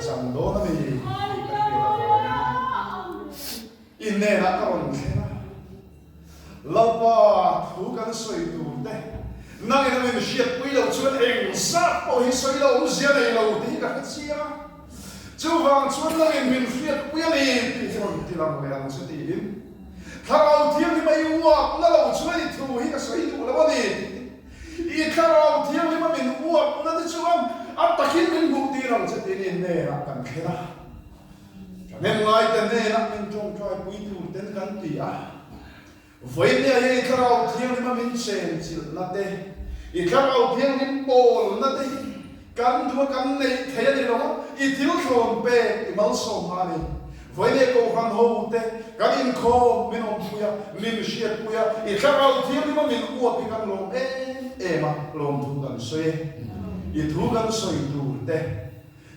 chang dawn a ni tih ka hriat avangin i hnenah ka rawn thleng a. Lalpa thu kan sawi tur te, nangin a min hriatpui loh chuan eng zat pawh hi sawi lo awmzia nei lo tih hi ka hre chiang a. Chuvang chuan nangin min hriatpui a ni tih hi rawn ti lang leh ang che tiin Thlarau Thianghlim a i uapna lo chuan i thu hi ka sawi duh lo a ni tiin i Thlarau Thianghlim a min uapna te chuan a takin min hmuh tir ang che tiin i hnenah kan thlen a. Thahnem ngaite hnenah min tawngtai pui tur ten kan ti a. Vawinia hi i Thlarau Thianghlim a min chen chilhna te, i Thlarau Thianghlim pawlna te hi kan duh a kan neih thei a ni lo a, i thil thlawn pek i malsawmna a ni. Vawinia Kohhran ho te kan inkhawm min awmpui a, min hriatpui a, i Thlarau Thianghlim a min uap hi kan lawm em em a, lawmthu kan sawi e. I thu kan sawi tur te.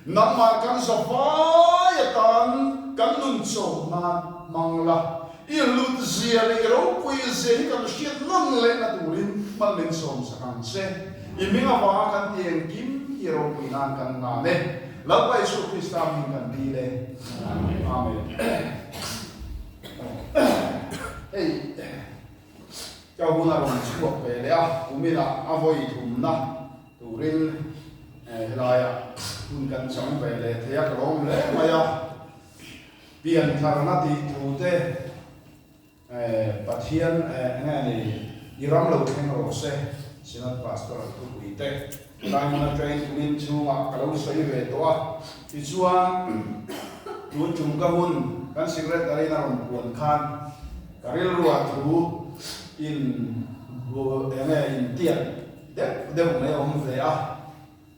Nangmah kan za vai atan kan nun chawm nan hmang la, i hlut zia leh i ropui zia hi kan hriat nawn lehna turin hman min sawm sak ang che. I hming avanga kan ti engkim hi ropui nan kan ngan e. Lalpa Isu Krista hming kan dil e. Amen. Hei ka hun a rawn chhuak ve leh a, kuminah a vawi thumna. Turin helaiah hun kan chang ve leh thei a, ka lawm hle mai a. Piantharna tih thu te Pathian enge a ni i ram lo thleng rawh se, Synod Pastoral thupui te helai hmuna train kumin chhungah ka lo sawi ve tawh a. Tichuan tun tum ka hun kan Secretary-in a rawn puan khan ka rilruah thu in enge intiat Deuh deuh mai a awm ve a,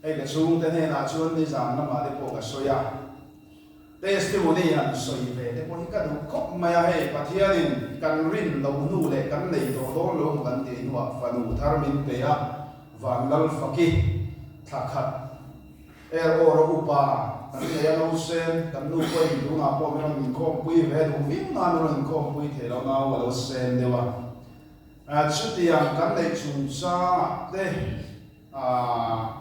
hei ka chhungte hnenah chuan nizan lamah te pawh ka sawi a, testimony han sawi ve te pawh hi ka duh khawp mai a, hei Pathianin kan rin loh hnu leh kan nei tawh dawn lo maw kan tih hnuah fanu thar min pe a, Vanlalfaki thla khat er awr a upa kan nei a nausen kan nu pawhin tunah pawh min rawn inkhawmpui ve duh viau nan min rawn inkhawmpui thei lo nau a lo sen deuh a. Chutiang kan neih chungchangah te,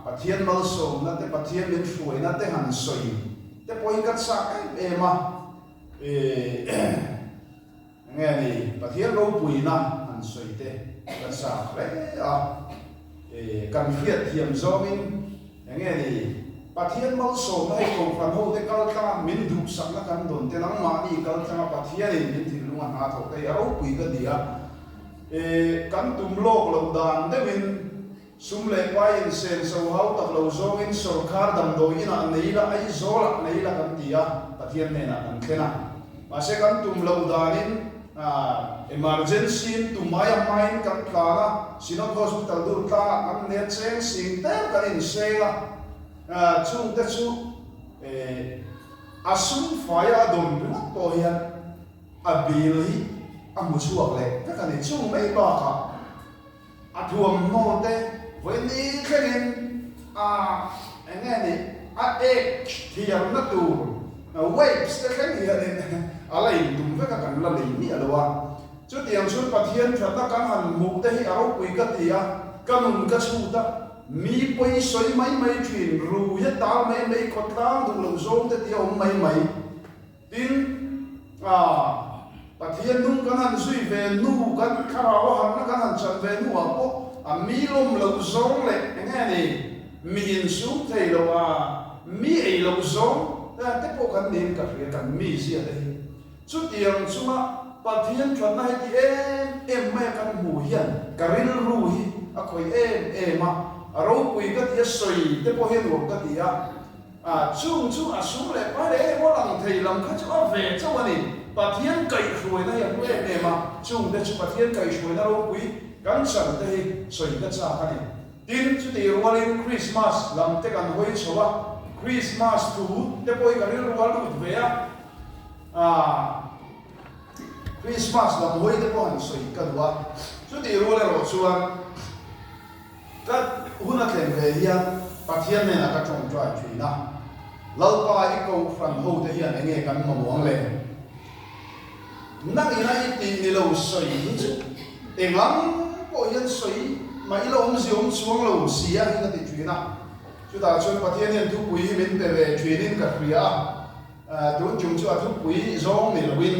Pathian malsawmna te, Pathian min hruaina te han sawi te pawh hi ka chak em em a. Enge ni, Pathian ropuina han sawi te ka chak hle a. Kan hriatthiam zawngin enge ni, Pathian malsawmna hei Kohhran hote kaltlanga min duhsakna kan dawn te, nangmahni kaltlanga Pathianin min thinlung a hna thawh te hi a ropui ka ti a. Kan tum lawk loh dan deuhin sum leh pai insen so hau tak lo zawngin sawrkar damdawi inah nei ila, Aizawlah nei ila kan ti a, Pathian hnenah kan thlen a. Mahse kan tum loh danin emergency in tum aia hmain kan tlan a, Synod Hospital dur tlangah kan net cheng sing tel kan inseng a, chungte chu a sum faia a dawn ringawt pawh hian a bill hi a hmu chhuak leh vek a ni. Chung mai bakah a thuamhnaw te vawiin thlengin a eng nge ni a ek thiamna tur waves te thleng hianin a la intum vek a, kan la lei miah lo a. Chutiang chuan Pathian thatna kan han hmuh te hi a ropui ka ti a, ka nun ka chhut a, mi pawi sawi mai mai thin, rui a tal mai mai, khawtlang duh loh zawng te tih a awm mai mai. Tin, ah, Pathian nung kan han zui ve nu, kan thlarau a harhna kan han chan ve hnuah pawh a mi lawm loh zawng leh eng nge ni, mi insum thei lo a, mi ei loh zawng te pawh kan niin ka hria, kan mizia te hi. Chutiang chunga Pathian thatna heti em em maia kan hmuh hian ka rilru hi a khawih em em a, a ropui ka ti a, sawi te pawh hi a nuam ka ti a. A, chung chu a sum leh pai leh emaw lang thei lam kha chu a ve chauh a ni. Pathian kaihhruaina hi a hlu em em a, chungte chu Pathian kaihhruaina ropui kan chan te hi sawi ka chak a ni. Tin, chutih rualin Krismas lam te kan hawi chho a, Krismas thu te pawh hi ka rilru a lut ve a, a, Krismas lam hawi te pawh han sawi ka duh a, chutih rual erawh chuan, Ka hun a thlen ve hian Pathian hnenah ka tawngtai thin a, Lalpa i kohhran ho te hian enge kan mamawh ang le? Nang ina i tih ni lo sawi hi chu engang pawh hian sawi mah ila awmzia awm chuang lo si a hi ka ti thin a. Chutah chuan Pathian hian thupui hi min pe ve thinin ka hria a, tun chung chu a thupui zawng ni loin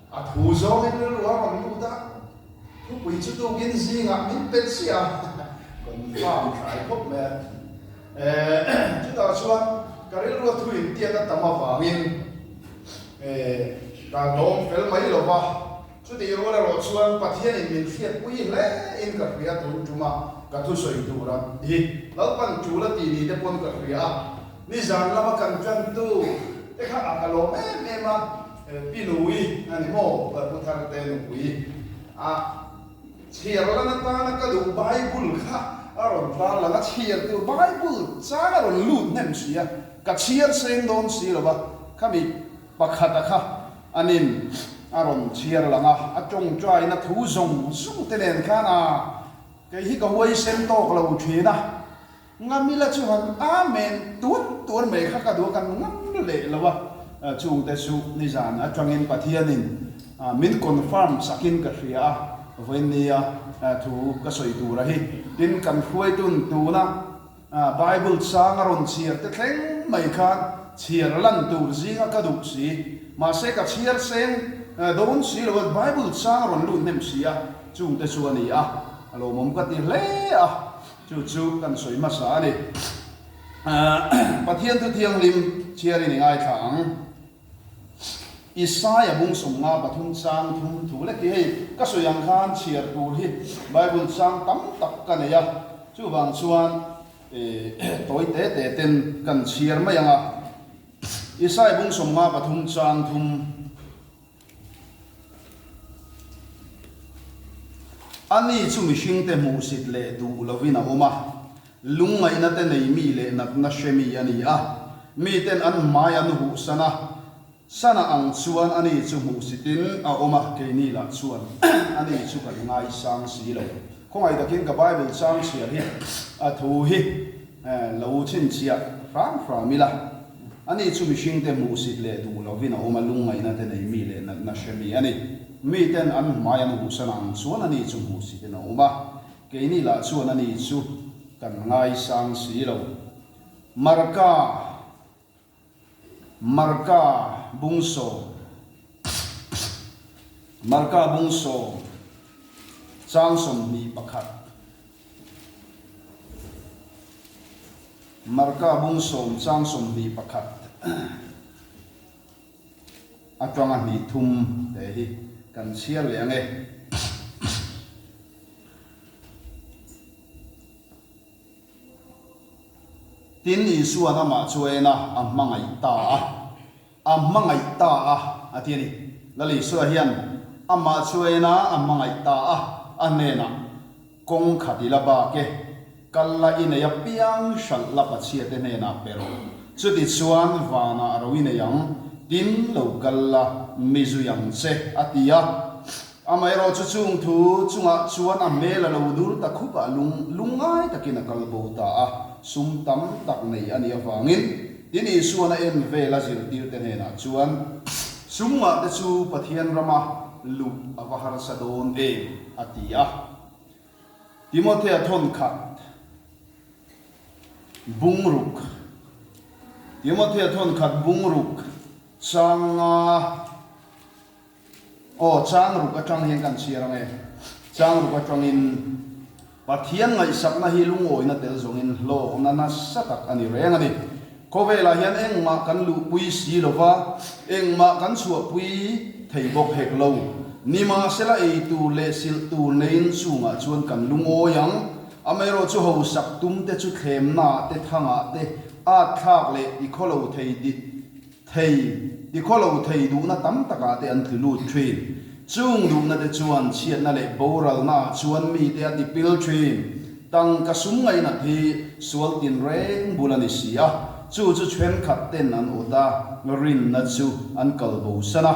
a thu zawngin rilru a rawn lut a, thupui chu tukin zingah min pe chiah a, confirm thlai khawp mai a. Chutah chuan ka rilru a thu intiat a tam avangin ka dawng fel mai lo va, Chutih rual erawh chuan Pathianin min hriatpui hle in ka hria tun tuma ka thusawi tur a hi Lalpan tul a tih ni te pawn ka hria a, nizan lama kan tantu te kha a ka lawm em em a, Pi Nui a ni maw Pu Tharte nupui a chhiar lan atana ka duh Bible kha a rawn tar lang a, chhiar tur Bible chang a rawn lut hnem si a, ka chhiar seng dawn si lo va, khami Pakhata kha anin a rawn chhiar lang a, a tawngtaina thu zawng zawng te nen khan a kei hi ka huaisen tawk lo thin a, Ngamila chu han Amen tuar tuar mai kha ka duh a, kan ngam leh lo a, chungte chu nizan atangin Pathianin min confirm sakin ka hria a, vawiinnia thu ka sawi tura hi tin kan hruaitun tuna Bible chang a rawn chhiar te thleng mai khan chhiar lan tur zinga ka duh si. Mahse ka chhiar seng dawn si lo a, Bible chang a rawn lut hnem si a, chungte chu a ni a, a lawmawm ka ti hle a, chu chu kan sawi hmasa a ni. Pathian thu thianghlim chhiarin i ngaithla ang. Isaia bung 53 chang thum thu lek hi hei ka sawi ang khan chhiar tur hi Bible chang tam tak ka nei a, chuvang chuan tawi te te ten kan chhiar mai ang a. Isaia bung 53 chang thum. Ani chu mihringte hmuhsit leh duh lovin a awm a, lungngaihna te nei mi leh natna hre mi a ni a. Miten an hmai an huh san a, sana ang chuan ani chu hmuhsitin a awm a, keini lah chuan ani chu kan ngaisang si lo. Khawngaih takin ka Bible chang chhiar hi a thu hi lo chhinchhiah hram hram ila. Ani chu mihringte hmuhsit leh duh lovin a awm a, lungngaihna te nei mi leh natna hre mi a ni. Miten an hmai an huh san ang chuan ani chu hmuhsitin a awm a, keini lah chuan ani chu kan ngaisang si lo. Marka Marka bungsawm Marka bungsawm chang 21 Marka bung sawm chang 21 atanga hnih thum te hi kan chhiar leh ang e. Tin, Isua'n amah chu a en a, a hmangaih ta a. A hmangaih ta a, a ti a ni. Lal Isua hian amah chu a en a, a hmangaih ta a, a hnenah, Kawng khat i la bak e, kal la i nei apiang hralh la Pathiate hnenah pe rawh. Chutichuan vanah ro i nei ang, tin lo kal la mi zui ang che, a ti a. Amaherawh chu chung thu chungah chuan a hmel a lo dur ta khup a, lung lungngai takin a kal bo ta a, sum tam tak nei a nih avangin tin Isuan a en vel a zirtirte hnenah chuan, Sum ngah te chu Pathian rama luh a va harsa dawn em? a ti a. Timothea thawn khat bungruk Timothea thawn khat bungruk changa Aw, chang ruk atang hian kan chhiar ang e. Chang ruk atangin Pathian ngaihsakna hi lungawina tel zawngin hlawkna nasa tak a ni reng a ni. Khawvelah hian engmah kan luhpui si lo va, engmah kan chhuahpui thei bawk hek lo. Nimahsela ei tur leh silh tur neiin chungah chuan kan lungawi ang. Amaherawh chu hausak tum te chu thlemnaah te thangah te at thlak leh tikhawlo thei Thei, tikhawlo thei duhna tam takah te an tlu lut thin. Chung duhna te chuan chhiatna leh boralna ah chuan mite a tipil thin. Tangka sum ngainat hi sual tinreng bul a ni si a, chu chu thenkhat ten an awt a, rinna chu an kal bosan a,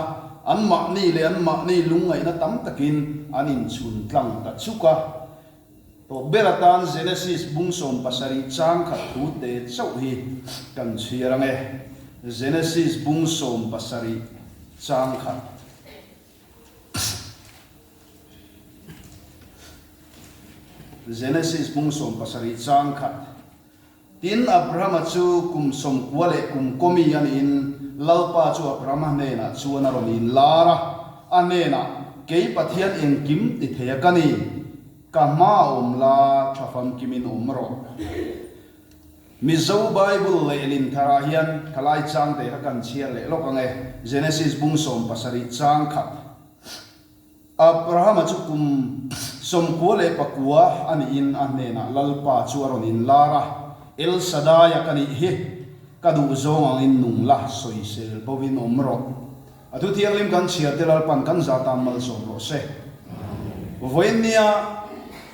anmahni leh anmahni lungngaihna tam takin an inchhun tlang ta chuk a. Tawp ber atan Genesis bung 70 chang khat thu te chauh hi kan chhiar ang e. Genesis bung 70 chang khat. Genesis bung 70 chang khat. Tin, Abrahama chu kum 90 leh kum kawmi a niin Lalpa chu Abrahama hnenah chuan a rawn inlar a, a hnenah, Kei Pathian engkim ti thei a ka ni, ka hma awm la tha famkimin awm rawh. Mizo Bible lehlin tharah hian thalai changte kha kan chhiar leh lawk ang e, Genesis bung 70 chang khat. Abrahama chu kum 99 a nihin a hnenah Lalpa chu a rawn inlar a, El Shaddai-a ka nih hi, ka duh zawng angin nung la, sawisel bovin awm rawh. A thu thianghlim kan chhiar te Lalpan kan za tan malsawm rawh se. Vawiin nia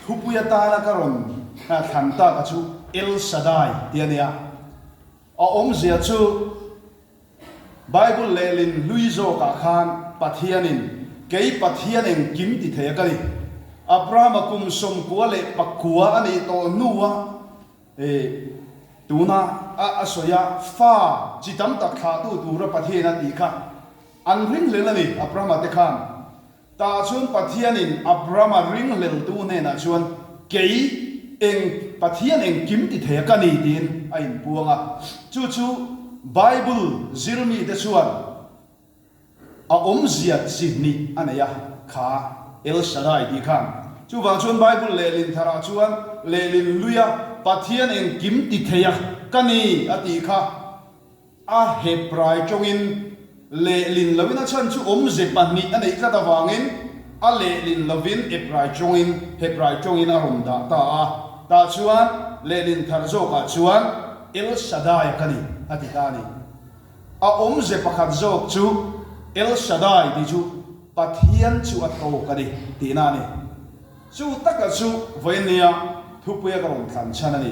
thupui atana ka rawn thlan taka chu El Shaddai tih a nia. A awmzia chu Bible lehlin hlui zawkah khan Pathianin, Kei Pathian engkim ti thei a ka ni. Abrahama kum 99 a nih tawh hnua tuna a sawi a, fa chi tam tak thlahtu tura Pathian a tih kha an ringhlel a ni, Abrahama te khan. Tah chuan Pathianin Abrahama ringhleltu hnenah chuan, Kei eng Pathian engkim ti thei a ka ni tiin a inpuang a. Chu chu Bible zirmite chuan a awmzia chi hnih a nei a, kha El Shaddai tih khan. Chuvang chuan Bible lehlin tharah chuan lehlin luia Pathian engkim ti thei a ka ni a tih kha A Hebrai tawngin lehlin loin a chhan chu awmze pahnih a neih tlat avangin a lehlin lovin Hebrai tawngin Hebrai tawngin a rawn dah ta a. Tah chuan lehlin thar zawkah chuan El Shaddai-a ka ni a ti ta a ni. A awmze pakhat zawk chu El Shaddai tih chu Pathian chu a tawk a ni tihna a ni. Chu taka chu vawinia thupuia ka rawn thlan chhan a ni.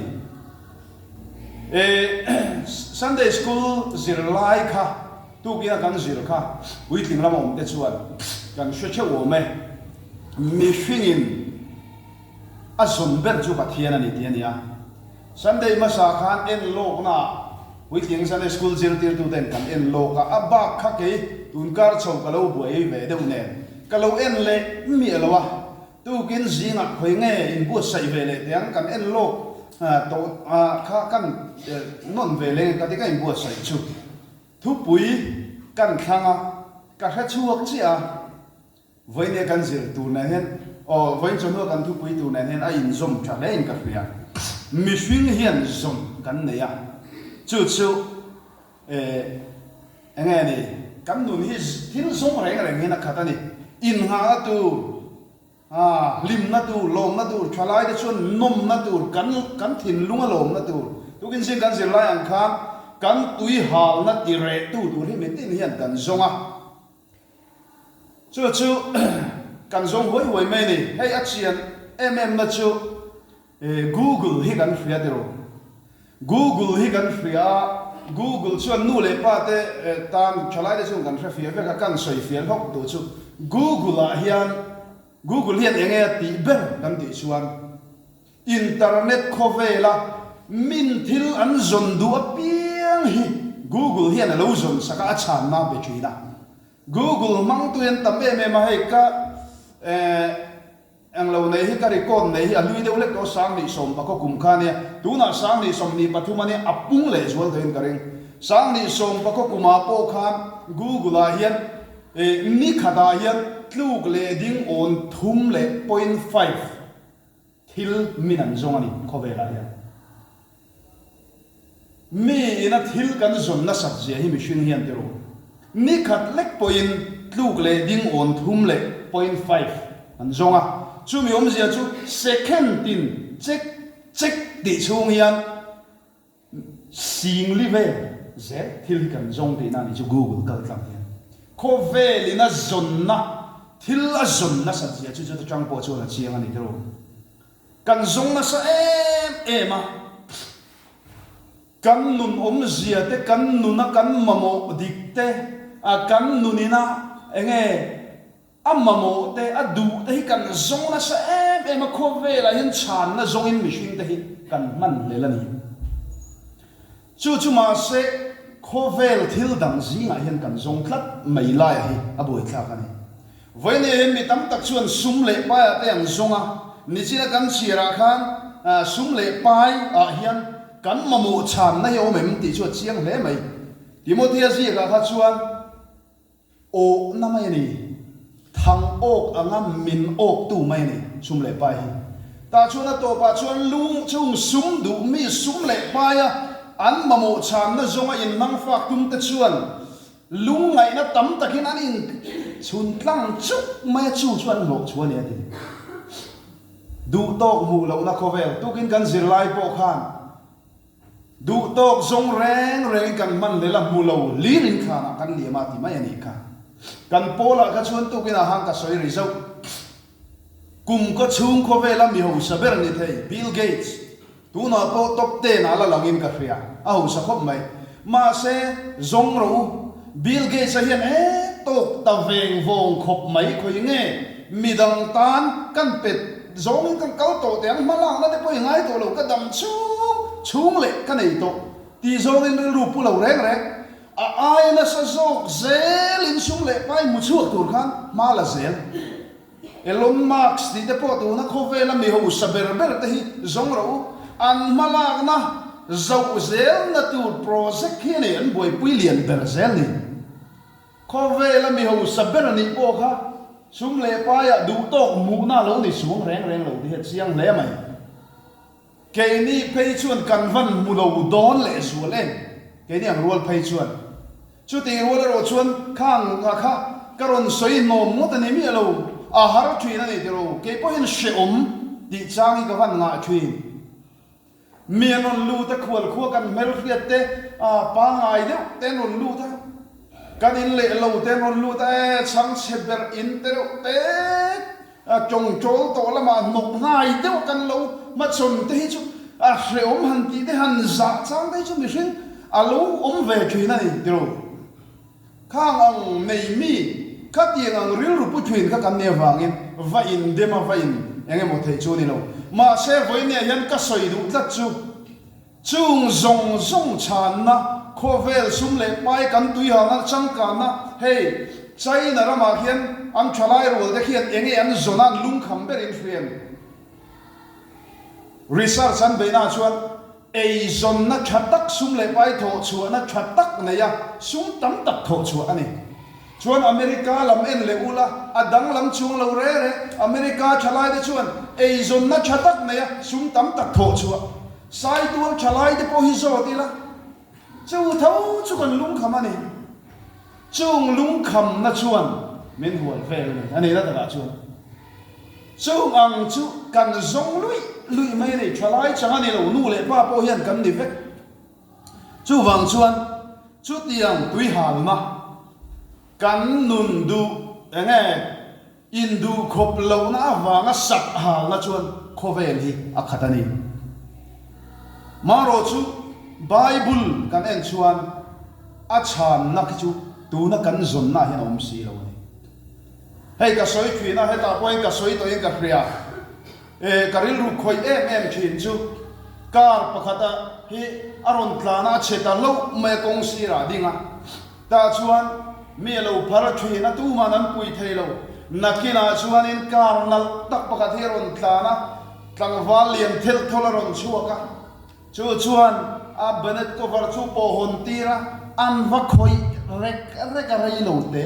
E Sunday School zirlai kha tukin a kan zir kha puitling lama awm te chuan kan hre theuh awm e. Mihringin a zawn ber chu Pathian a ni tih a ni a. Sunday hmasa khan en lawkna ah puitling Sunday School zirtirtu ten kan en lawk a, a bak kha kei tunkar chho ka lo buai ve deuh nen ka lo en leh miah lo a. Tukin zingah khawi nge inbuatsaih ve leh teh ang kan en lawk tawh kha kan nawn ve leng ka ti ka inbuatsaih chu thupui kan thlang a, ka hre chhuak chiah a, vawinia kan zir tur nen hian aw vawiin chawhnu a kan thupui tur nen hian a inzawm tha hle in ka hria. Mihring hian zawm kan nei a, chu chu Eng nge ni? Kan nun hi thil zawng reng reng hian a khat a ni. Innghahna tur, hlimna tur, lawmna tur, thalai te chuan nawmna tur, kan kan thinlunga lawmna tur. Tukin zing kan zirlai ang khan kan tui halna ti rehtu tur hi mitin hian kan zawng a. Chu chu kan zawng huai huai mai a ni. Hei a chian em em na chu Google hi kan hria tiraw? Google hi kan hria a, Google chuan nu leh pa te tan thalai te chuan kan hre fiah vek a, kan sawi fiah hlawk duh chu Google ah hian Google hian eng nge a tih ber kan tih chuan Internet khawvela min thil an zawn duh apiang hi Google hian a lo zawn sak a, a chhanna a pe thin a. Google hmangtu hi an tam em em a, hei ka Eng lo nei hi ka record nei hi a hlui deuh lek tawh 2019 kum kha ania, tunah 2023 ania a pung leh zual theiin ka ring. 2019 kumah pawh khan Google ah hian ni khatah hian tluk leh ding awn thum leh point five thil min an zawng a ni khawvelah hian. Mi ina thil kan zawn nasat zia hi mihring hian ti ru. Ni khat lek pawhin tluk leh ding awn thum leh point five an zawng a. Chumi awmzia chu second tin check check tih chhung hian singli vel zel thil hi kan zawng tihna a ni chu Google kal tlang hian. Khawvel ina zawnna thil a zawn nasat zia chu chuta tang pawh chuan a chiang a ni ti ru. Kan zawng nasa em em a, kan nun awmzia te, kan nuna kan mamawh dik te, a kan nunina enge a mamawh te, a duh te hi kan zawng nasa em em a, khawvelah hian chhanna zawngin mihring te hi kan hman hlel a ni. Chu chu mahse khawvel thil dang zingah hian kan zawng tlat mai laia hi a buaithlak a ni. Vawinia hian mi tam tak chuan sum leh paiah te an zawng a, nichina kan chhiarah khan sum leh pai ah hian kan mamawh chhanna hi a awm em tih chu a chiang hle mai. Timothea ziakah kha chuan awhna mai a ni, thang awk anga min awktu mai a ni sum leh pai hi. Tah chuan a tawpah chuan lung chung sum duh mi sum leh paia an mamawh chhanna zawnga inhmang fak tum te chuan Lungngaihna tam takin an in chhun tlang chuk mai a, chu chu an hlawh chu a ni a ti. Duh tawk hmuh lohna khawvel tukin kan zirlai pawh khan duh tawk zawng reng rengin kan hman lel a, hmu lo hlirin thlanah kan liam a ti mai a nih kha. Kan pawlah kha chuan tukin ah han ka sawi ri zauh. Kum kaw chhung khawvela mi hausa ber ni thei Bill Gates Tunah pawh top ten ah la langin ka hria, a hausa khawp mai. Mahse, zawng rawh u, Bill Gates-a hian e tawk ta veng vawng khawp mai khawi nge midang tan kan pet zawngin kan kal tawh teh ang, hma lakna te pawh i ngai tawh lo, ka dam chhung chhung leh ka nei tawh tih zawngin rilru pu lo reng reng. A ai nasa zawk zelin sum leh pai hmu chhuak tur khan hma la zel. Elon Musk tih te pawh tuna khawvela mi hausa ber ber te hi zawng rawh u, an hmalakna zoh zelna tur project hi a ni, an buaipui lian ber zel ni. Khawvela mi hausa ber nih pawh kha sum leh paiah duhtawk hmuhna lo ni chhung reng reng lo tih hi a chiang hle mai. Keini phei chuan kan van hmu lo dawn leh zual em? Keini ang rual phei chuan. Chutih rual erawh chuan khang a kha ka rawn sawi hnawm ngawt a ni miah lo, a har thin a ni tiro, kei pawhin hrehawm tih chang hi ka van ngah thin. Mi an rawn lut a, khual khua kan hmelhriat te, a pangai deuh te an rawn lut a, kan in leh lo te an rawn lut a, e chhangchhe berh in te reuh te, A tawngtawl tawh lamah hnawk hnai deuh kan lo hmachhawn te hi chu a hrehawm han tih te han zah chang te hi chu mihring a lo awm ve thin a ni tiro. Khang ang nei mi khatiang ang rilru pu thin kha kan nih avangin va in dem a va in eng emaw theih chu a ni lo. Mahse vawinia hian ka sawi duh tlat chu Chung zawng zawng chhanna, khawvel sum leh pai kan tuihalna changkanna, hei China ramah khian an thalai rual te khian enge an zawn a, an lungkham berin hriam. Research an beihna ah chuan eizawnna tha tak sum leh pai thawh chhuahna tha tak nei a, sum tam tak thawh chhuah a ni. Chuan America lam en leh ula, a dang lam chuang lo re re. America thalai te chuan eizawnna tha tak nei a, sum tam tak thawh chhuah. Saitual thalai te pawh hi zawt ila, chu tho chu kan lungkham a ni. Chung lungkhamna chuan min hual vel a ni, a nihna takah chuan. Chung ang chu kan zawng luih luih mai a ni, thalai chang a ni lo, nu leh pa pawh hian kan ni vek. Chuvang chuan chutiang tuihalna kan nun duh enge induhkhawp lohna avanga sak halna chuan khawvel hi a khat a ni. Marawh chu Bible kan en chuan a chhanna khi chu tuna kan zawnna ah hian a awm si lo a ni. Hei ka sawi thin a, hetah pawhin ka sawi tawhin ka hria. E, ka rilru khawih em em thin chu car pakhata hi a rawn tlan a, a chhe ta hlauh mai a kawng sirah a ding a, tah chuan mi a lo phar thin a, tuman an pui thei lo. Nakinah chuanin car nalh tak pakhat hi a rawn tlan a, tlangval lian thelh thawl a rawn chhuak a, chu chuan a bonnet cover chu pawh hawn tir a, an va khawih rek rek a rei lo te,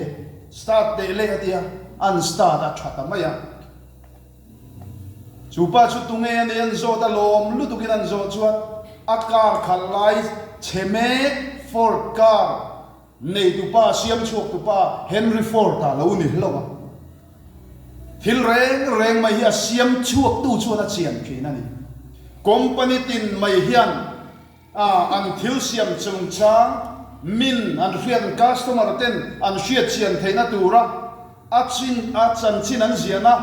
start teh leh a tia, an start a tha ta mai a. Chu pa chu tunge a nih an zawt a lawm lutukin an zawh chuan a car khalh lai chhe mek Ford car neitupa siam chhuaktupa Henry Ford-a lo ni hlauh a. Thil reng reng mai hi a siam chhuaktu chuan a chian thin a ni. Company tin mai hian a an thil siam chungchang min an hriat customer ten an hriat chian theihna tura a chin a chanchin an ziahna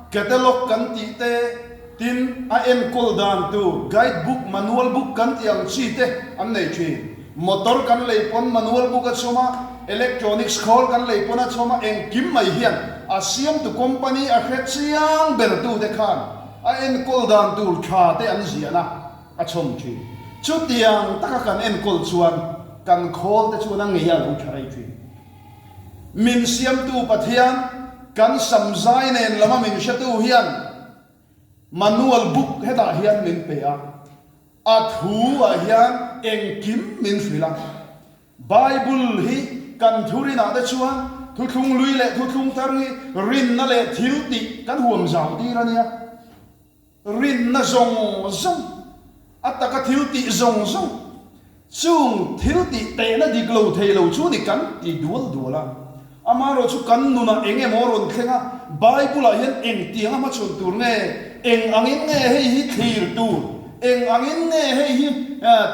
catalog kan tih te, tin a enkawl dan tur guide book, manual book kan tih ang chi te an nei thin. Motor kan lei pawn manual book a chhawm a, electronics khawl kan lei pawn a chhawm a, engkim mai hian a siamtu company a hre chiang ber tu te khan a enkawl dan tur tha te an ziahna A chhawm thin. Chutiang taka kan enkawl chuan kan khawl te chuan a ngei a lo tha rei thin. Min siamtu Pathian, kan samzai nen lama min hretu hian manual book hetah hian min pe a. A thu ah hian engkim min hrilh a. Bible hi kan thurinah te chuan thuthlung lui leh thuthlung thar hi rinna leh thil tih kan huam zau tir a nia. Rinna zawng zawng, a taka thil tih zawng zawng, chung thil tih tehna dik lo thei lo chu ni kan ti dual dual a. Amaherawhchu kan nunah eng emaw rawn thleng a, Bible-ah hian engtiang a hmachhawn tur nge, eng angin nge hei hi thlir tur, eng angin nge hei hi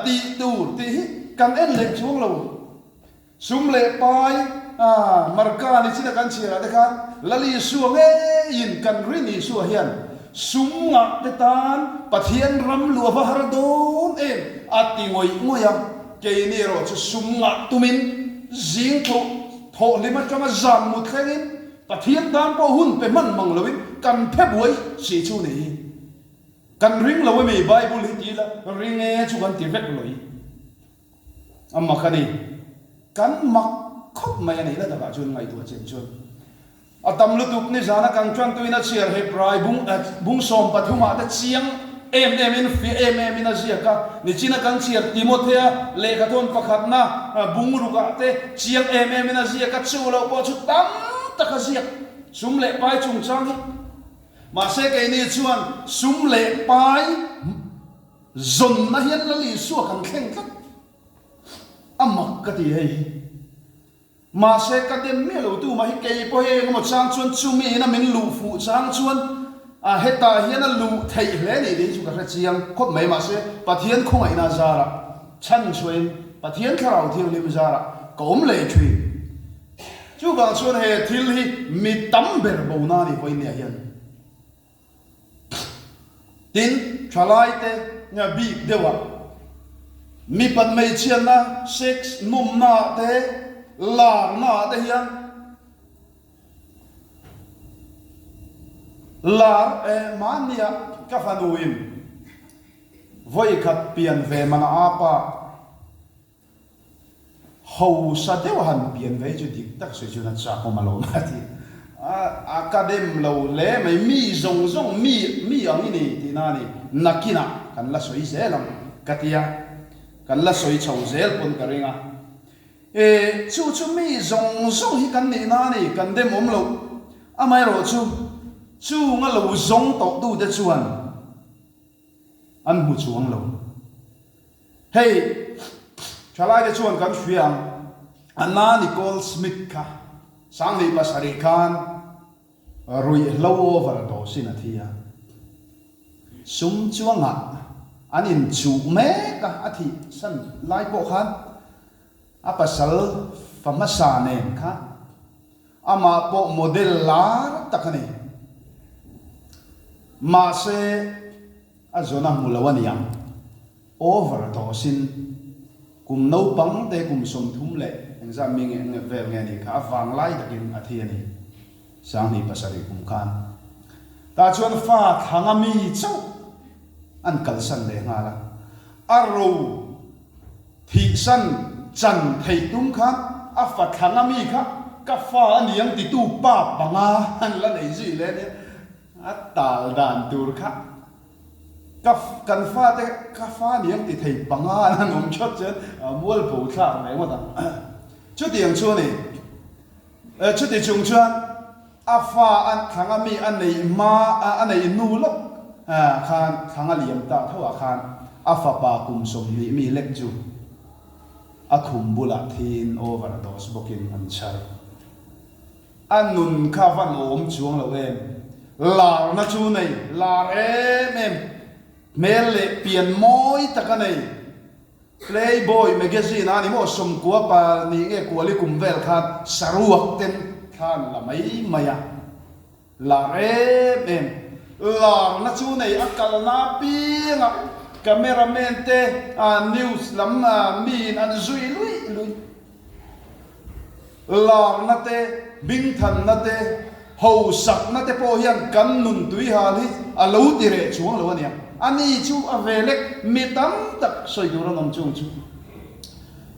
tih tur tih hi kan en leh chuang lo. Sum leh pai marka ni chin a kan chhiarah te khan Lal Isua ngeiin kan rin Isua hian sum ngah te tan Pathian ram luah va har dawn em a ti ngawih ngawih a. Keini erawh chu sum ngah tumin zing tho thawhhlim atanga zan mut thlengin Pathian tan pawh hun pe hman mang loin kan phe buai si chu ni hi. Kan ring lo emi Bible hi ti ila ring e chu kan ti vek loi. A mak a ni. Kan mak khawp mai a nih la takah chuan ngaihtuah chen chuan. A tam lutuk nizana kan tantuina chhiar Hebrai bung bung 13 ah te chiang em em in fiah em em in a ziak a, nichina kan chhiar Timothea lehkhathawn pakhatna bung ruk ah te chiang em em in a ziak a, chu loh pawh chu tam tak a ziak sum leh pai chungchang hi. Mahse keini chuan sum leh pai zawnna hian Lal Isua kan thleng tlat a mak ka ti hei hi. Mahse, ka dem miah lo tu mah hi kei pawh hi engemaw chang chuan chumi ina min luh fuh chang chuan a hetah hian a luh theih hle ni tih hi chu ka hre chiang khawp mai. Mahse, Pathian khawngaihna zarah chhan chhuahin Pathian Thlarau Thianghlim zarah ka awm leh thin. Chuvang chuan he thil hi mi tam ber bo na ni vawinia hian. Tin, thalaite nia bik deuhah mipat hmeichhiatna, sex, nawmnaah te, larnaah te hian lar e mahnia ka fanuin vawikhat pian ve mana apa Hausa deuh han pian ve chu dik tak sawi chuan a chak awm alawm a ti a, a ka dem lo hle mai, mi zawng zawng mi mi ang i ni tihna a ni, nakinah kan la sawi zel ang ka ti a, kan la sawi chho zel pawn ka ring a, e chu chu mi zawng zawng hi kan nihna a ni, kan dem awm loh, amaherawhchu chunga lo zawng tawh tute chuan an hmu chuang lo. Hei, thalaite chuan kan hria ang, Anna Nicole Smith kha 2007 khan ruihhlo overdose in a thi a, sum chuangah an inchuh mek a, a thih san lai pawh khan a pasal fa hmasa nen kha amah pawh model lar tak a ni. Mahse, A zawn a hmu lo a niang. Over dose in kum naupang te kum 30 leh engzat mi nge vel nge nih kha a vanglai takin a thi a ni. 2007 kum khan. Tah chuan fa thlanga mi chauh an kalsan leh nghal a. A ro thihsan chan theih tum khan a fa thlanga mi kha ka fa a niang titu pa panga an la nei zui leh a nia. A tal dan tur kha ka kan fate ka fa niang ti thei panga an an awm thawt chuan mual bo thlak ve ngawt ang. Chutiang chu a ni. Chuti chung chuan a fa a thlanga mi a neih hma a neih hnu lawk khan thlanga liam ta tho ah khan a fapa kum 20 mi lek chu a khum bulah thiin overdose bawkin an chhar. A nun kha van awm chuang lo em? Larna chu nei, lar em em, hmel leh pian mawi tak a nei. Playboy magazine a ni maw 90 pa nih nge kuali kum vel khan saruak ten thla an la mai mai a. Lar em em, larna chu nei a kalna apiangah cameraman te news lam miin an zui luih luih. Larna te, hmingthanna te, hausakna te pawh hian kan nun tuihal hi a lo ti reh chuang lo a nia. A ni chu a ve lek mi tam tak sawi tur an awm chung chu.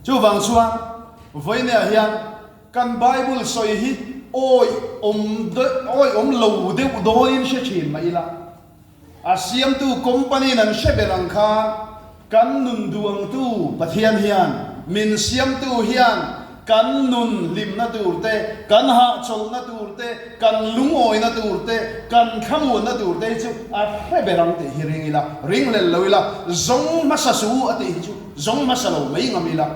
Chuvang chuan vawineah hian kan Bible sawi hi awi awm awi awm lo deuh dawnin hre thin mah ila, a siamtu company-in an hre ber ang khan. Kan nun duangtu Pathian hian, min siamtu hian kan nun hlimna tur te, kan hahchawlhna tur te, kan lungawina tur te, kan thlamuanna tur te hi chu a hre ber ang tih hi ring ila, ring lel lo ila, zawng hmasa su u a tih hi chu zawng hmasa lo mai ngam ila,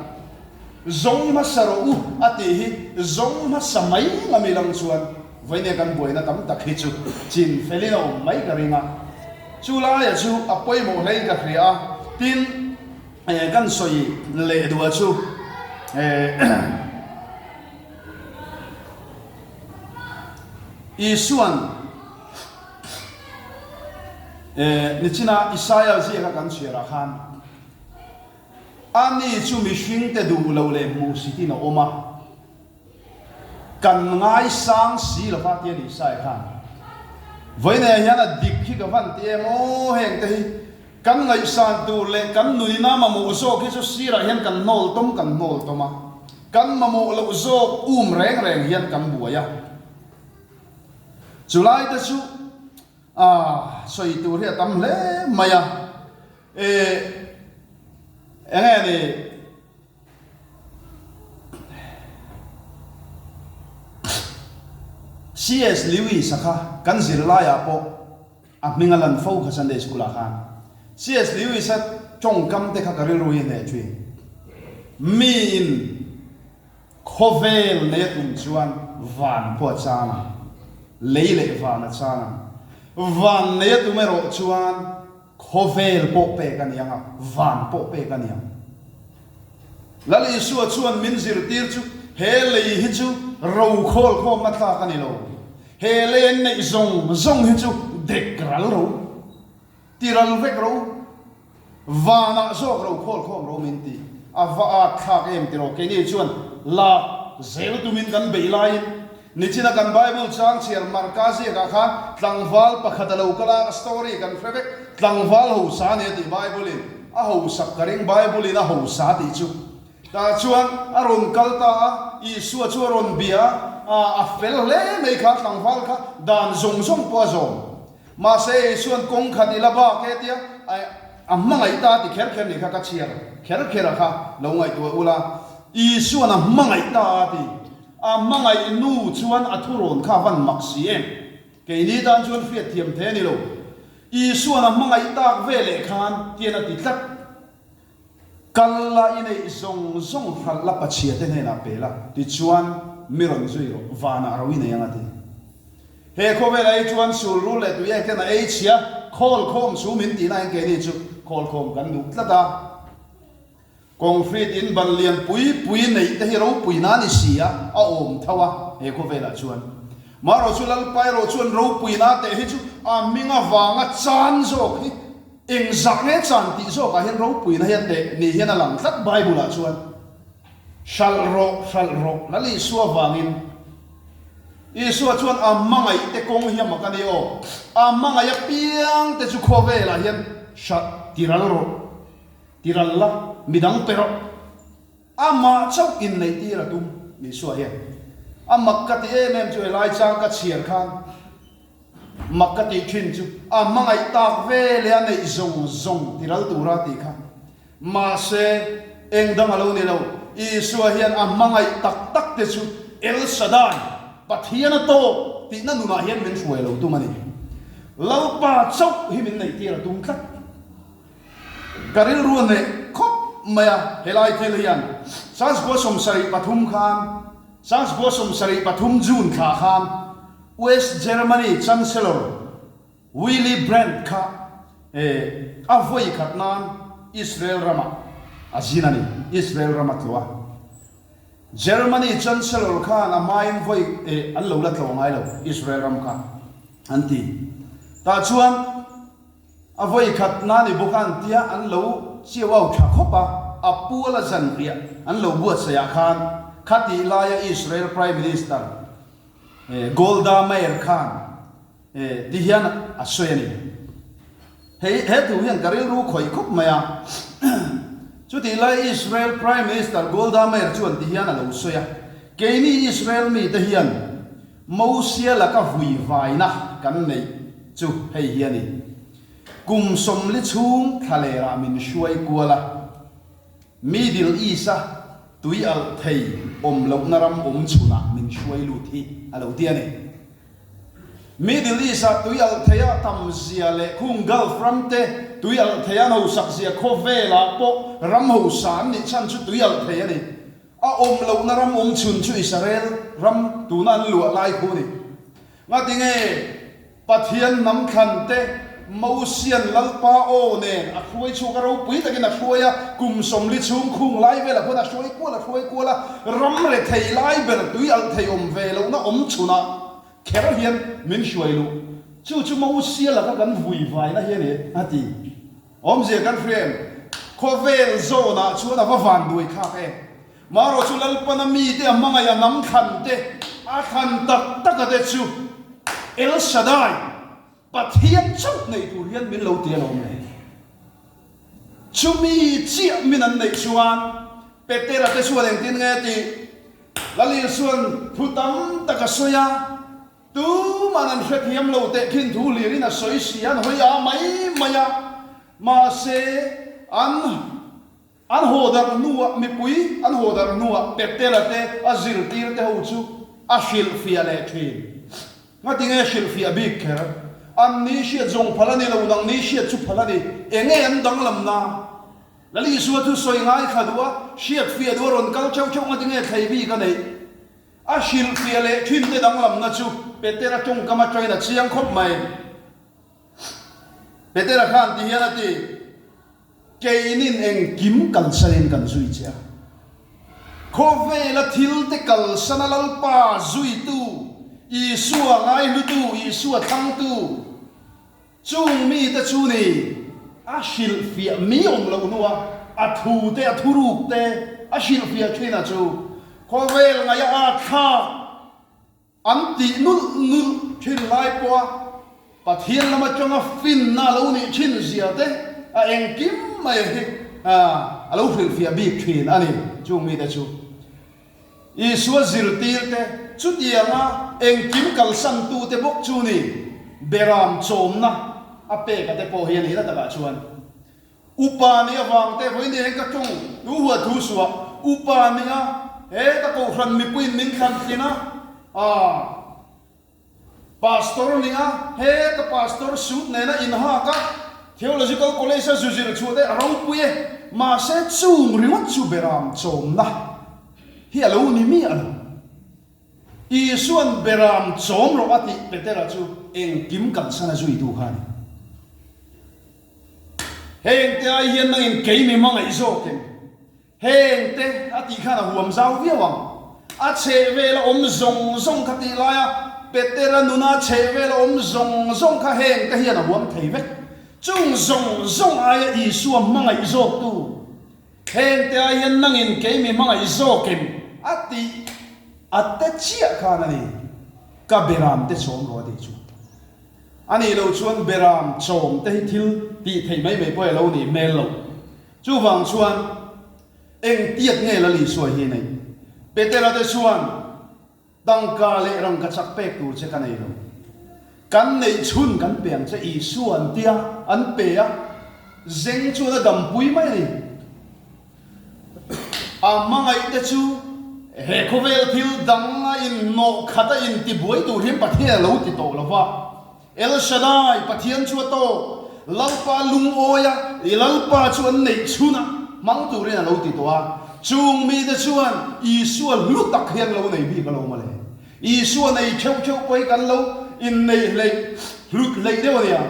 zawng hmasa rawh u a tih hi zawng hmasa mai ngam ilang chuan vawinia kan buaina tam tak hi chu chin felin a awm mai ka ring a. Chu laia chu a pawimawh hlein ka hria a, tin kan sawi leh duh a chu Isuan nichina Isaia ziaka kan chhiarah khan ani chu mihringte duh lo leh hmuhsitin a awm a. Kan ngaisang si lova tia ni Isaiah khan vawiinah hian a dik hi ka van ti em aw heng te hi kan ngaihsan tur leh kan nuina mamawh zawk hi chu sirah hian kan hnawl tawm kan hnawl tawm a, kan mamawh loh zawk um reng reng hian kan buai a. Chulai te chu a sawi tur hi a tam hle mai a, e enge ni. CS Lewis-a kha kan zirlaiah pawh a hming a lan fo kha Sunday School-ah khan. CS Lewis-a tawngkam te kha ka rilru hi a hneh thin. Miin khawvel nei a tum chuan van pawh a chang ang, lei leh van a chang ang. Van nei a tum erawh chuan Khawvel pawh pek a ni ang a, van pawh pek a ni ang. Lal Isua chuan min zirtir chu he lei hi chu rokhawl khawmna tlak a ni lo. He lei an neih zawng zawng hi chu dek ral ro, ti ral vek ro, vanah zawk rokhawl khawm ro min ti. A va at thlak em tiraw? Keini chuan lak zel tumin kan beih laiin Nichina kan Bible chang chhiar Marka ziakah khan tlangval pakhat a lo kal a, a story kan hre vek. Tlangval hosa a ni a tih Bible in a hosak ka ring, Bible in a hosa tih chu. Tah chuan a rawn kal ta a, Isua chu a rawn bia a, a fel hle mai kha tlangval kha dan zawng zawng pawh a zawm. Mahse Isua'n kawng khat i la bak e tia a hmangaih ta ti kher kher nih kha ka chhiar kher kher a kha lo ngaihtuah ula, Isua'n a hmangaih ta a ti. A hmangaih nu chuan a thurawn kha van mak si em? Keini tan chuan hriatthiam the a ni lo. Isua'n a hmangaih tak ve leh khan tian a ti tlat. Kal la i neih zawng zawng hralh la pachhia te hnenah pe la, tichuan mi rawn zui rawh, vanah ro i nei ang a ti. He khawvelah hi chuan sul rul leh tui ek ten a ei chhia, khawl khawm su min tihna hian keini chu khawl khawm kan duh tlat a. Concrete in ban lian pui pui neih te hi ropui na ni si a, a awm tho a he khawvelah chuan. Marawh chu Lalpa erawh chuan ropui na teh hi chu a hming avanga chan zawk hi engzah nge chan tih zawkah hian ropui na hi a teh ni hian a lang tlat Bible ah chuan. Hralh rawh, hralh rawh, Lal Isua vangin. Isua chuan a hmangaih te kawng hi a mak a ni aw. A hmangaih apiang te chu khawvelah hian hralh tiral rawh. Ti ral la, midang pe rawh. Amah chauh inneih tir a tum, Isua hian. A mak ka ti em em chu helai chang ka chhiar khan mak ka tih thin chu a hmangaih tak ve leh a neih zawng zawng ti ral tura tih kha. Mahse, eng dang a lo ni lo, Isua hian a hmangaih tak tak te chu El Shaddai, Pathian a tawk tihna nunah hian min hruai lo tum a ni. Lalpa chauh hi min neih tir a tum tlat. Ka rilru a hneh khawp mai a, helai thil hian Sasgua 73 khan, Sasgua 73 June thla khan West Germany Chancellor Willy Brandt kha a vawi khat nan Israel ramah a zin a ni, Israel ram a tlawh a. Germany Chancellor khan a hmain vawi an lo la tlawh ngai lo Israel ram kha an ti. Tah chuan. A vawi khat na ni bawk a an tia an lo chiau au tha khawp a, a puala zanriah an lo buatsaih ah khan khatih laia Israel Prime Minister Golda Meir khan ti hian a sawi a ni. Hei he thu hian ka rilru khawih khawp mai a, chutih laia Israel Prime Minister Golda Meir chuan ti hian a lo sawi a, Keini Israel mite hian Mosia laka vui vaina kan neih chu hei hi a ni. Kum 40 chhung thlalerah min hruai kual a, Middle East-a tui alh thei awm lohna ram awm chhunah min hruai lut hi a lo ti a ni. Middle East-a tui alh thei a tam zia leh khung Gulf ram te tui alh thei an hosak zia khawvelah pawh ram hosa an nih chhan chu tui alh thei a ni. A awm lohna ram awm chhun chu Israel ram tuna an luah lai khu a ni. Ngatinge Pathian hnam thlan te Mosian Lalpa aw nen a hruai chhuak a, ropui takin a hruai a, kum 40 chhung khung lai velah khuan a hruai kual a hruai kual a, ram rethei lai ber tui alh thei awm ve lohna awm chhunah kher hian min hruai luh. Chu chu Mosia laka kan vui vaina hi a ni, a ti. Awmzia kan hria em? Khawvel zawnah chuan a va van duai thlak em? Marawh chu Lalpana mite a hmangaih a hnam thlan te, a thlan tak taka te chu El Shaddai, Pathian chauh nei tur hian min lo ti alawm le. Chumi chiah min an neih chuan Petera te chuan engtin nge tih Lal Isuan thu tam tak a sawi a, Tuman an hrethiam lo teh khin thu hlirin a sawi si an hawi a mai mai a, mahse an an haw darh hnuah mipui an haw darh hnuah Petera te a zirtir te ho chu a hrilhfiah leh thin. Ngatinge hrilhfiah bik kher? An ni hriat zawng phal a ni lo, nang ni hriat chu phal a ni. Enge an danglam na? Lal Isua chu sawi ngaithla duh a, hriatfiah duh a rawn kal theuh theuh ngatinge thlei bik a neih? A hrilhfiah leh thinte danglamna chu Petera tawngkam atangin a chiang khawp mai. Petera khan ti hian a ti, Keinin engkim kalsanin kan zui che a. Khawvela thilte kalsana Lalpa zuitu, Isua ngaihlutu, Isua thlangtu, Chung mite chu ni, a hrilhfiah mi awm loh hnua a thu te, a thuruk te a hrilhfiah thin a chu khawvel ngaia a thlak an tih nulh nulh thin lai pawha Pathian lam atanga finna a lo nih thin zia te a engkim mai hi a lo hrilhfiah bik thin a ni chung mite chu. Isua zirtirte chutianga engkim kalsantute bawk chu ni beram chawmna a pek a te pawh hi a nihna takah chuan upa nih avang te vawiin heng ka tawng tu huat thu suah upa nih a he ka kohhran mipuiin min thlan thin a ah Pastor nih a, he ka pastor suit nena inhak a, Theological College a zu zir chhuah te a ropui e, mahse chung ringawt chu beram chawmna hi a lo ni miah lo. Isua'n beram chawm rawh a tih Petera chu engkim kalsan a zuitu kha a ni. Heng te ai hian nangin kei mi hmangaih zawkin Heng te a tih khan a huam zau viau ang. A chheh vel a awm zawng zawng kha tih laia Petera nuna chheh vel a awm zawng zawng kha heng te hian a huam thei vek. Chung zawng zawng aia Isua hmangaih zawktu heng te ai hian nangin kei mi hmangaih zawkin a tih a te chiah khan a ni ka beram te chawm rawh a tih chu. A nih loh chuan beram chawm te hi thil tih theih mai mai pawh a lo nih hmel loh. Chuvang chuan eng tiat nge Lal Isua hi nei? Petera te chuan, Tangka leh rangka chak pek tur che ka nei lo. Kan neih chhun kan pe ang che Isua an tia, an pe a, zeng chuan a dampui mai a ni. A hmangaih te chu he khawvel thil dang a inhnawh khat a intibuai tur hian Pathian a lo ti tawh lo va. El Shaddai, Pathian chu a tawk, Lalpa lungawi a, i Lalpa chu an neih chhun a, hmang turin a lo ti tawh a. Chung mite chuan Isua hlu tak hi an lo nei bik alawm a le. Isua nei theuh theuh pawh hi kan lo inneih hleih, hlut hleih deuh a nia.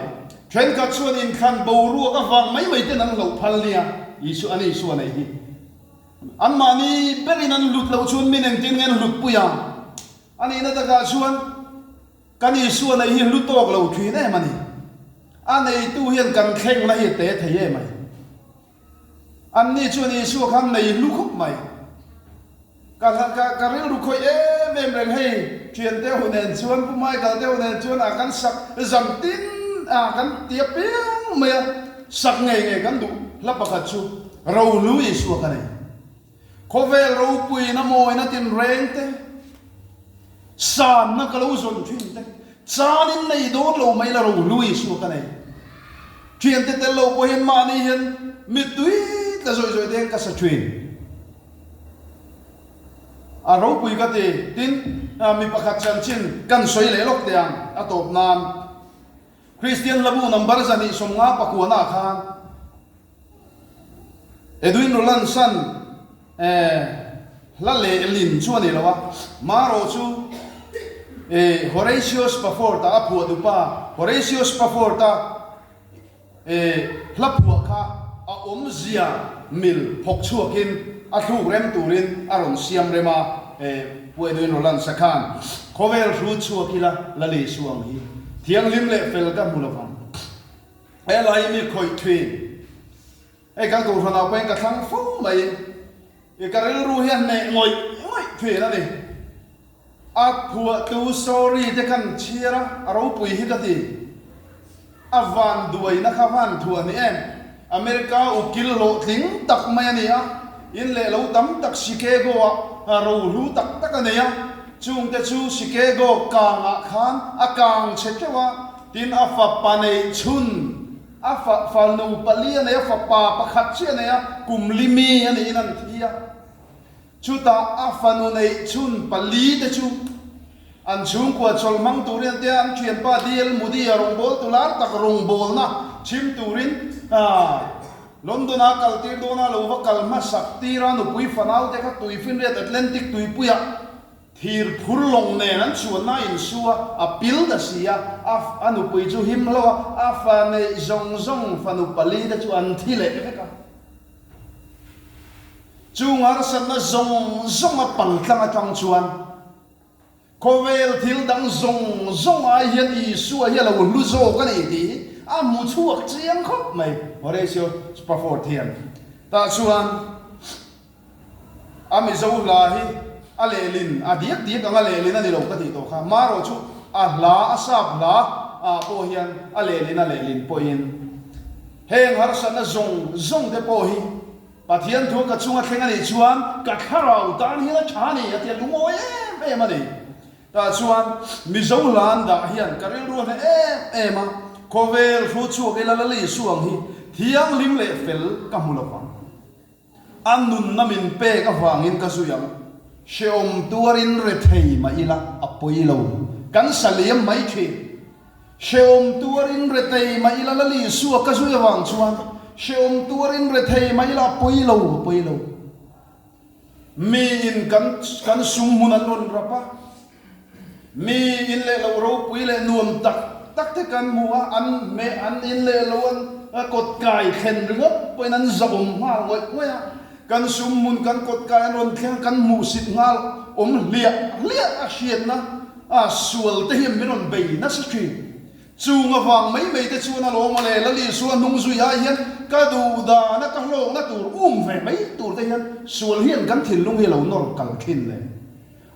Thenkhat chuan inthlan boruak avang mai mai ten an hlauh phal nia, Isua, an Isua neih hi. Anmahni berin an hlut loh chuan min engtin nge an hlutpui ang? A nihna takah chuan. Kan Isua nei hi hlu tawk lo thin em a ni. A neitu hian kan thlengna hi a te thei em a ni. Anni chuan Isua khan nei hlu khawp mai. Ka ka ka rilru khawih em em reng hei thiante ho nen chuan Pu Michael te ho nen chuan a kan sak zam tin a kan ti apiang mai a, sak ngei ngei kan duh hla pakhat chu Rohlu Isua ka nei. Khawvel ropuina mawina tinreng te, sanna ka lo zawn thin te, chanin nei dawn lo mai la rohlui suak a nei. Thiante tel lo pawh hian mahni hian mittui tla zawih zawih te hian ka sa thin. A ropui ka ti. Tin, mi pakhat chanchin kan sawi leh lawk teh ang a tawp nan. Kristian hlabu number 250 pakuana ah khan Edwin Rowlandson hla lehlin chu a ni lo a, marawh chu Horatio Spafford-a a phuah dupa Horatio Spafford-a hla phuah kha a awmzia mil phawk chhuakin a thluk rem turin a rawn siam rem a, Pu Edwin Rowlandsa khan khawvel hrut chhuak ila la lei suh ang hi thianghlim leh fel ka hmu lovang. He lai mi khawih thin. Hei kan kohhran ah pawhin ka thlang fo mai. I ka rilru hian hneh ngawih ngawih thin a ni. A phuahtu story te khan chhiar a, a ropui hi ka ti. A van duaina kha van thuah ni em. America ukil hlawhtling tak mai a ni a, in leh lo tam tak Chicago ah rohlu tak tak a nei a. Chungte chu Chicago kangah khan a kang chhe teuh a, Tin, a fapa neih chhun, a fa fanu pali a nei a, fapa pakhat chiah a nei a, kum li mi a niin an thi a. Chutah a fanu neih chhun pali te chu an chhungkua chawlh hmang turin an tia, an thianpa DL Moody a rawngbawltu lar tak rawngbawlna chhim turin London-a kal tir dawna lo va kal hmasak tir a, nupui fanau te kha tuifinriat Atlantic tuipuiah Thir phur lawng nen an chuanna a insu a, a pil ta si a, a a nupui chu him hlo a, a fa neih zawng zawng fanu pali te chu an thi leh vek a. Chung harsatna zawng zawng a pal tlang atang chuan khawvel thil dang zawng zawng ai hian Isua hi a lo hlu zawk a ni tih hi a hmu chhuak chiang khawp mai, Horatio Spafford hian tah chuan. A Mizo hla hi a lehlin, a diak diak anga lehlin a ni lo ka tih tawh kha. Marawh chu a hla, a sap hla ah pawh hian a lehlin a lehlin pawhin heng harsatna zawng zawng te pawh hi Pathian thu ka chunga thleng a nih chuan ka thlarau tan hian a tha a ni a tia lungawi em em a ni. Tah chuan Mizo hla an dah hian ka rilru a hneh em em a, khawvel hru chhuak ila Lali Suang hi thianghlim leh fel ka hmu lovang. A nunna min pek avangin ka zui ang. Hrehawm tuarin rethei mah ila a pawi lo. Kan sa liam mai thin. Hrehawm tuarin rethei mah ila Lal Isua ka zui avang chuan hrehawm tuarin rethei mah ila a pawi lo, a pawi lo. Miin kan kan sum hmun an rawn rap a, mi in leh lo ropui leh nuam tak tak te kan hmu a, an hmeh an in leh lo an kawt kai thlen ringawt pawhin an zahawm nghal ngawih ngawih a, kan sum hmun kan kawt kai an rawn thleng a, kan hmuhsit nghal awm hliah hliah a hriatna a sual te hian min rawn bei nasa thin. Chung avang mai mai te chuan a lawm a le, Lal Isua hnung zui ai hian ka duh dana ka hlawkna tur um ve mai tur te hian sual hian kan thinlung hi a lo nawr kal thin le.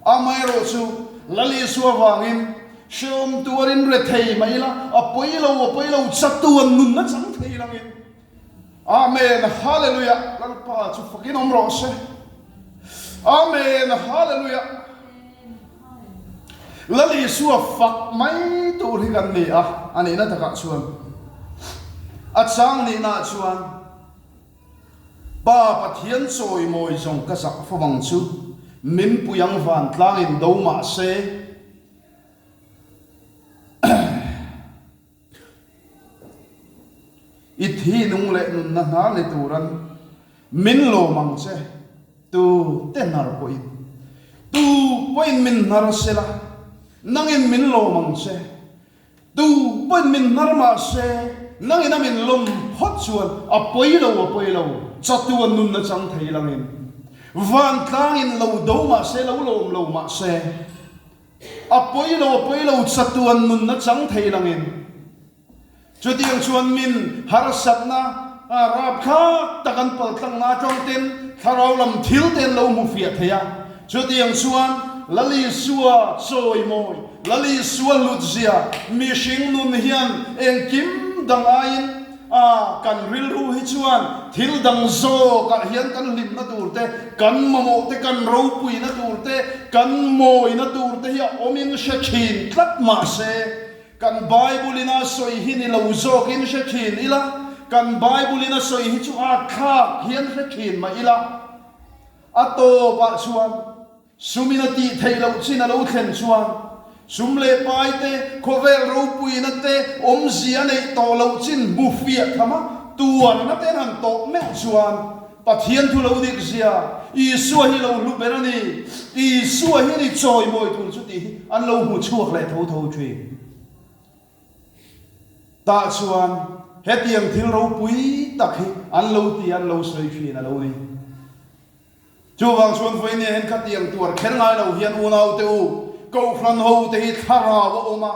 Amaherawh chu Lal Isua vangin hrehawm tuarin rethei mai ila, a pawi lo, a pawi lo, chatuan nunna chang thei langin. Amen Hallelujah Lalpa chu fakin awm rawh se. Amen Hallelujah Lal Isua fak mai tur hi kan ni a, a nihna takah chuan a chang nihna chuan Pa Pathian chawimawi zawng ka zak fo ang chu, min pui ang vantlang in do mah se. I thi nung leh nunna hna ni turan min lawm ang che, tu te hnar pawhin. Tu pawhin min hnar sela, nangin min lawm ang che. Tu pawhin min hnar mah se, nangin a min lawm phawt chuan a pawi lo, a pawi lo, chatuan nunna chang thei langin. Vantlangin lo do mah se, lo lawm lo mah se, A pawi lo, a pawi lo, chatuan nunna chang thei langin. Chutiang chuan min harsatna rapthlak tak an paltlangna atang ten thlarau lam thil te an lo hmu fiah thei a. Chutiang chuan Lal Isua chawimawi, Lal Isua hlutzia, mihring nun hian engkim dang aiin A, kan rilru hi chuan thil dang zawkah hian kan hlimna tur te, kan mamawh te, kan ropuina tur te, kan mawina tur te hi a awmin hre thin tlat mah se, Kan Bible-in a sawi hi ni lo zawkin hre thin ila, kan Bible-in a sawi hi chu a thlak hian hre thin mah ila, a tawpah chuan sumin a tih theih loh chin a lo thlen chuan sum leh pai te, khawvel ropuina te awmzia a neih tawh loh chin hmu fiah tham a, tuarna te an han tawh meuh chuan Pathian thu lo dik zia, Isua hi lo hlu ber a ni, Isua hi ni chawimawi tur chu tih hi an lo hmu chhuak leh tho tho thin. Tah chuan hetiang thil ropui tak hi an lo ti an lo sawi thin a lo ni. Chuvang chuan vawinia hian khatiang tuar kher ngai lo hian unaute u, Kohhran hote hi thlarau a awm a,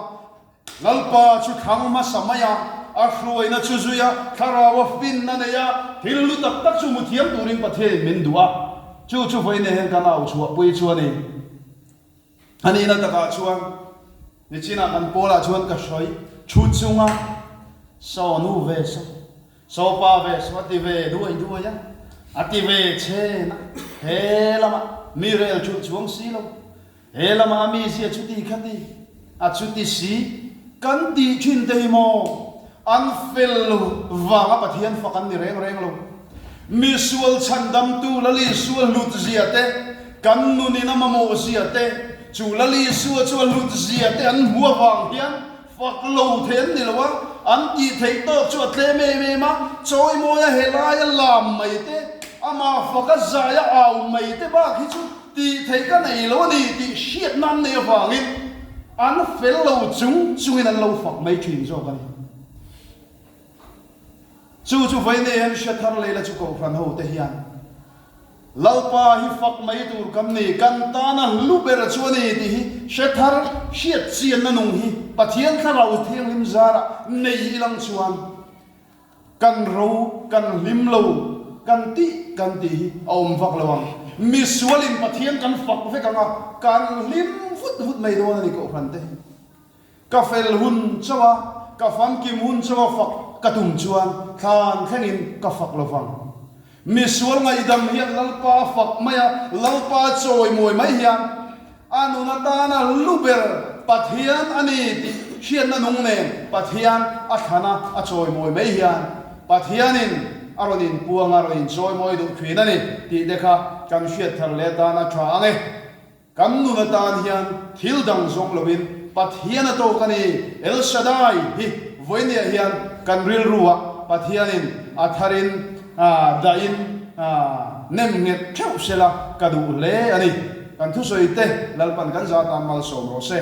Lalpa chu thlang hmasa mai a, a hruaina chu zui a, thlarau a finna nei a, thil lu tak tak chu hmu thiam turin Pathianin min duh a, chu chu vawiin hian kan au chhuahpui chu a ni. A nihna takah chuan nichinah kan pawlah chuan ka hrawi thu chunga saw nu ve saw, saw pa ve saw a ti ve duai duai a, a ti ve chhen a, he lamah mi rel thulh chuang si lo. He lama a mizia chuti khati a chuti si kan tih thin te hi maw an fel lo vanga Pathian fak an ni reng reng lo. Misual chhandamtu Lalisua hlut zia te, kan nunin a mamawh zia te, chu Lalisua chu a hlut zia te an hmu avang hian fak lo thei an ni lo a, an tih theih tawk chu a tlem em em a, chawimawia helaia lam mai te, amah faka zaia au mai te bak hi chu Tih theih ka nei lo a ni tih hriatna an neih avangin an fel lo chung chungin an lo fak mai thin zawk a ni. Chu chu vawiin hian hre thar leh la chu Kohhran ho te hian Lalpa hi fak mai tur kan ni, kan tana hlu ber chu a ni tih hi hre thar hriat chianna nung hi Pathian Thlarau Thianghlim zarah nei ilang chuan Kan ro, kan hlim lo, kan tih kan tih hi a awm vak lo ang. Misualin Pathian kan fak vek ang a, kan hlim vut vut mai dawn a ni Kohhran te. Ka fel hun chauh a, ka famkim hun chauh a fak ka tum chuan thlan thlengin ka fak lo vang. Misual ngaihdam hian Lalpa a fak mai a, Lalpa chawimawi mai hian a nun atana lu ber Pathian a ni tih hriatna nung nen Pathian a thlan a, a chawimawi mai hian Pathianin a rawn inpuang a, rawn inchawimawi duh thin a ni tih te kha kan hriat thar leh atan a tha ang e. Kan nun atan hian thil dang zawng loin Pathian a tawk a ni. El Shaddai hi vawinia hian kan rilruah Pathianin a tharin dahin nem nghet theuh sela ka duh hle a ni. Kan thusawi te Lalpan kan zah tan malsawm rawh se.